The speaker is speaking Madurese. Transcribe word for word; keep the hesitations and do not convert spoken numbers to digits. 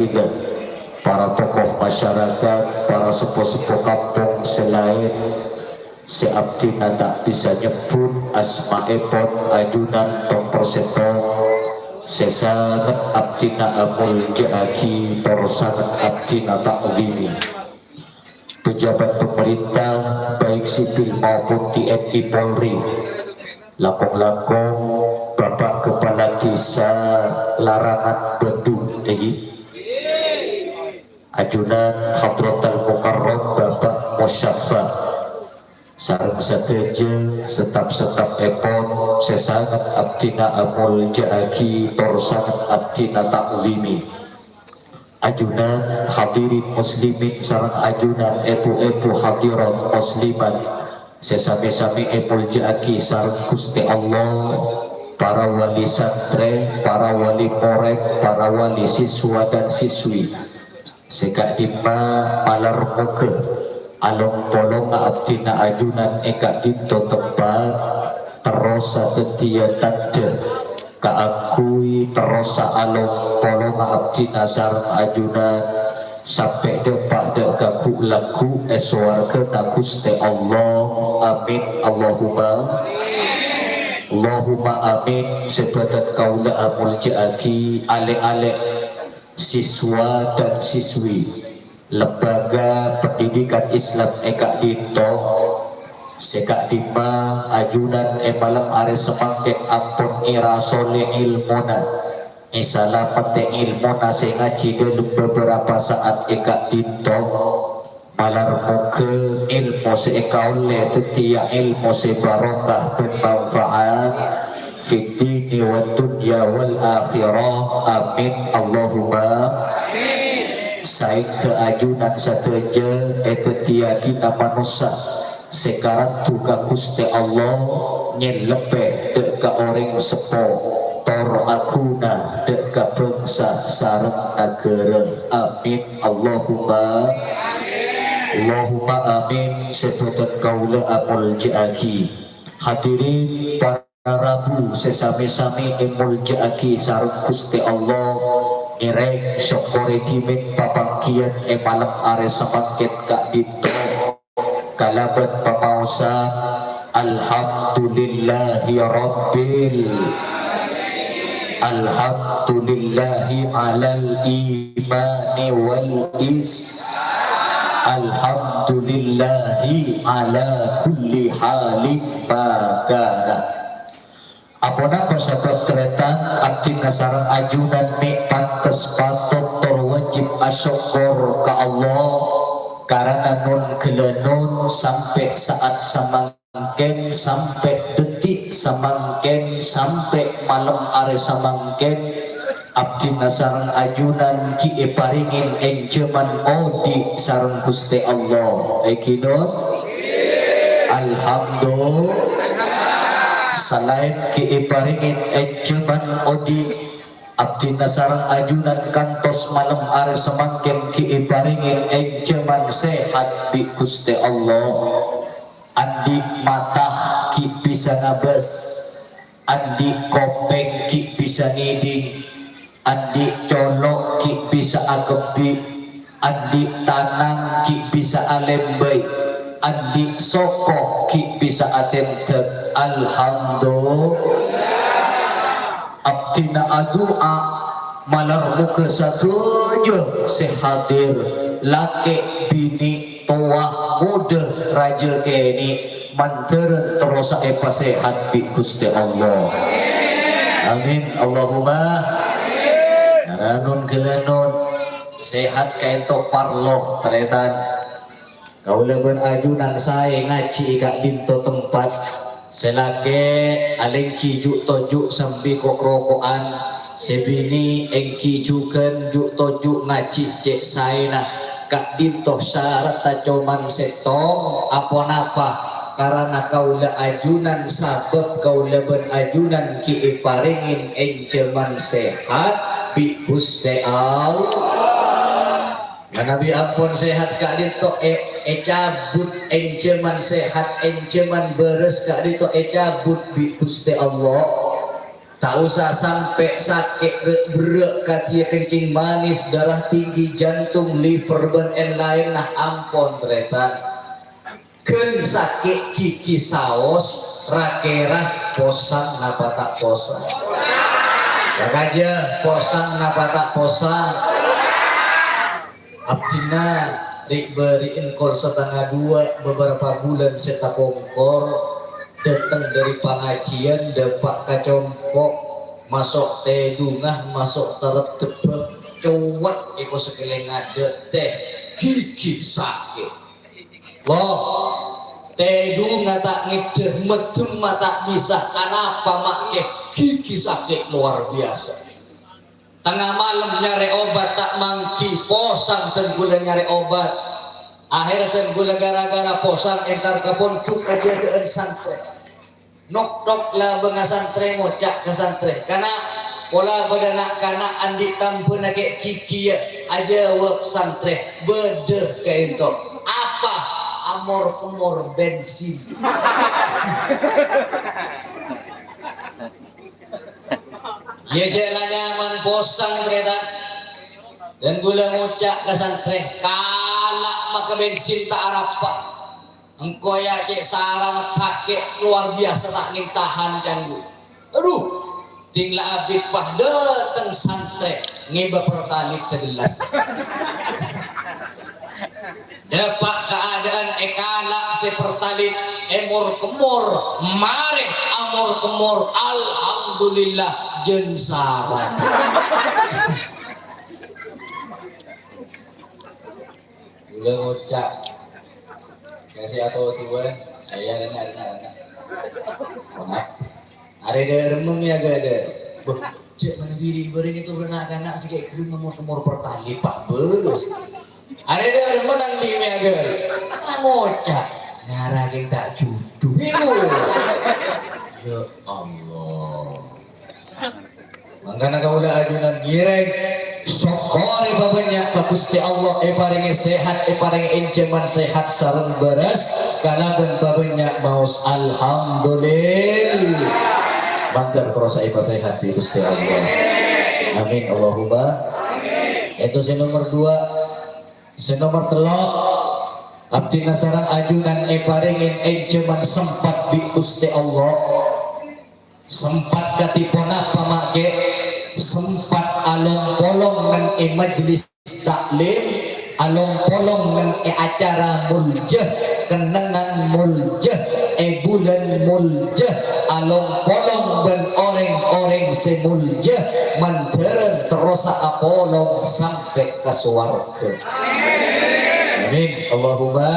Kaulâ, para tokoh masyarakat, para sepo-sepo kampong sè laèn sè abdhina ta' bisa nyebbhut asma'èpon, ajunan tong-persèttong sè sanget abdhina amolja'aghi tor sanget abdhina ta'zimi. Pejabat pemerintah, baik sipil maupun T N I Polri, langkong-langkong Bapak Kepala Desa Larangan Bandung, èngghi. Ajunan Hadratal Mukarram Bapak Musyaffa, sareng sadhâjâ staf-stafèpon sè sanget abdhina amolja'aghi tor sanget abdhina ta'zimi. Ajunan hadirin muslimin sareng ajunan èbhu-èbhu hadirat muslimat sè samè-samè èmolja'aghi sareng Ghustè Allah, para wali santrè, para wali morèd, para wali siswa dan siswi. Sè ka'dimma malar moghâ along-polongnga abdhina ajunan è ka'dinto tempat terrosa dhâddhiyâ tandhâ kaangghuy terrosa along-polongnga abdhina sareng ajunan sampè' dâpa' dâ' ka ghu'-lagghu' è sowarghâna Ghustè Allah. Amin, Allahumma. Allahumma amin. Sè bâdhân kaulâ amolja'aghi alè'-alè' siswa dan siswi Lembaga Pendidikan Islam è ka'dinto, sè ka'dimma ajunan è malem arè samangkèn ampon èrasolè èlmona, èsalamettè èlmona sè ngajhi dâlem beberapa saat è ka'dinto. Malar moghâ èlmo sè èkaollè dhâddhiyâ èlmo sè barokah bân manfaat fid dini wad dunya wal akhirah. Amin, Allahumma. Saèngghâ ajunan sadhâjâ èdhâddhiyâghina manossa sè karandu ka Ghustè Allah, nyèllebbhi dâ' ka orèng seppo, tor aghuna dâ' ka bhângsa sareng naghârâ. Amin, Allahumma. Allahumma amin. Sè bâdhân kaulâ amolja'aghi. Hadirin para rabu sè samè-samè èmolja'aghi sareng Ghustè Allah, ngèrèng sokkorè dhimèn papangghiyân è malem arè samangkèn ka'dinto kalabân pamaosan, Alhamdulillahi Rabbil, Alhamdulillahi alal imani wal is, Alhamdulillahi ala kulli halin ma kana. Aponapa sabâb tarètan abdhina sareng ajunan mè' pantes patot tor wajib asokkor ka Allah, karana non-ghâlânon sampè' sa'at samangkèn, sampè' dâddhi samangkèn, sampè' malem arè samangkèn, abdhina sareng ajunan ghi' èparèngè ènjhâman odi' sareng Ghustè Allah. Èngghi non? Alhamdulillah. Salaèn ghi' èparèngè ènjhâman odi', abdhina sareng ajunan kantos malem arè samangkèn ghi' èparèngè ènjhâman sehat bi' Ghustè Allah. Andi' mata ghi' bisa ngabâs, andi' kopèng ghi' bisa ngèdhing, andi' colo' ghi' bisa akebbhi', andi' tanang ghi' bisa alèmbâi, andi' soko ghi' bisa atèndhâk. Alhamdulillah. Abdhina adu'a, malar moghâ sadhâjâ sè hadir, lakè', binè', towa, ngodâ, rajâ, kènè', mandhârân terrosa èpasèhat bi' Ghustè Allah. Amin, Allahumma. Ngara non-ghâlânon, sehat kaènto parlo, tarètan. Kaulâ bân ajunan saè ngajhi è ka'dinto tempat. Sè lakè' alèngghi ju'-toju' sambi ko'-roko'an, sè binè' èngghi jhughân ju'-toju' ngajhi cè' saèna. Ka'dinto saratna coma sèttong, aponapa? Karana kaulâ ajunan, sabâb kaulâ bân ajunan ghi' èparèngè ènjhâman sehat bi' Ghustè Allah. Manabi ampon sehat ka'dinto, è-, ècabut ènjhâman sehat, ènjhâman bârâs ka'dinto ècabut bi' Ghustè Allah. Ta' osa sampè' sakè' rè'-berrè' kadhiyâ kencing manis, darah tinggi, jantung, liver, bân èn-laènna, ampon, tarètan. Ghân sakè' ghighi saos, ra-kèra posang napa ta' posang? Ra-kajâ, posang napa ta' posang? Abdhina ri'-bâri'en kol satengnga duwâ', bâbârâmpa bulân sè tapongkor, dâteng dâri pangajiyân, dâpa' ka compo', maso' tèdungnga, maso' tarèddhâbbhâ, cowet èko sakelling adâ', tè, ghighi sakè'. Lo, tèdungnga ta' ngèddhâ, meddhemma ta' bisa, anapa ma' kè, ghighi sakè' lowar biyasa. Tengnga malem nyarè obat ta' mangghi, posang dân kaulâ nyarè obat. Akhèrra dân kaulâ ghârâ-ghârâ posang entar ka pondhuk ajâgâ'ân santrè. Nok-nok labângnga santrè ngoca' ka santrè, "Kana', pola bâdâ na'-kana' andi' tambhâna kè' ghighi, yâ?" Ajâwâb santrè, "Bâdâ, kaènto." "Apa?" "Amor-kemmor bensin." Iyâ, cè' la nyaman posang, tarètan. Dân kaulâ ngoca' ka santrè, "Kala' maka bensin ta' arapa. Engko' yâ cè' sarana sakè' lowar biyasa ta' nèng tahan, can ghu." Adhu, ding la abit pas dâteng santrè ngèbâ Pertalite sagellas. Dâpa' kaadâ'ân èkala' sè Pertalite, èmor-kemmor, marè amor-kemmor, alhamdulillah, jân sara. Kaulâ ngoca', "Kasè ato duwân, iyâ, rèna, rèna, rèna." Ponapa? Arè dâ' remma mè' aghâdhâ. Bâh, jhâ' manabi ri'-bâri'en ètobârâ na'-kana' sè kè' ghellem amor-kemmor Pertalite, pas bârâs. Arè dâ' remma nang bi' mè' aghâdhâ. Ngoca', "Ngara kèng ta' jhudhu." Yâ Allah. Mangkana kaulâ ajunan ngèrèng sokkorè pabânnya' ka Ghustè Allah, èparèngè sehat, èparèngè ènjhâman sehat sareng bârâs, kalabân pabânnya' maos alhamdulillah. Mandhâr terrosa èpasehat bi' Ghustè Allah. Amin, Allahumma. Itu sè nomer dua. Sè nomer tello', abdhina sareng ajunan èparèngè ènjhâman sempat bi' Ghustè Allah. Sempat kadhi ponapa ma' kè? Sempat along-polong neng è majlis taklim, along-polong neng è acara moljâ, kennengngan moljâ, è bulân moljâ, along-polong bân orèng-orèng sè moljâ, mandhârân terrosa apolong sampè' ka sowarghâ. Amin. Allahumma.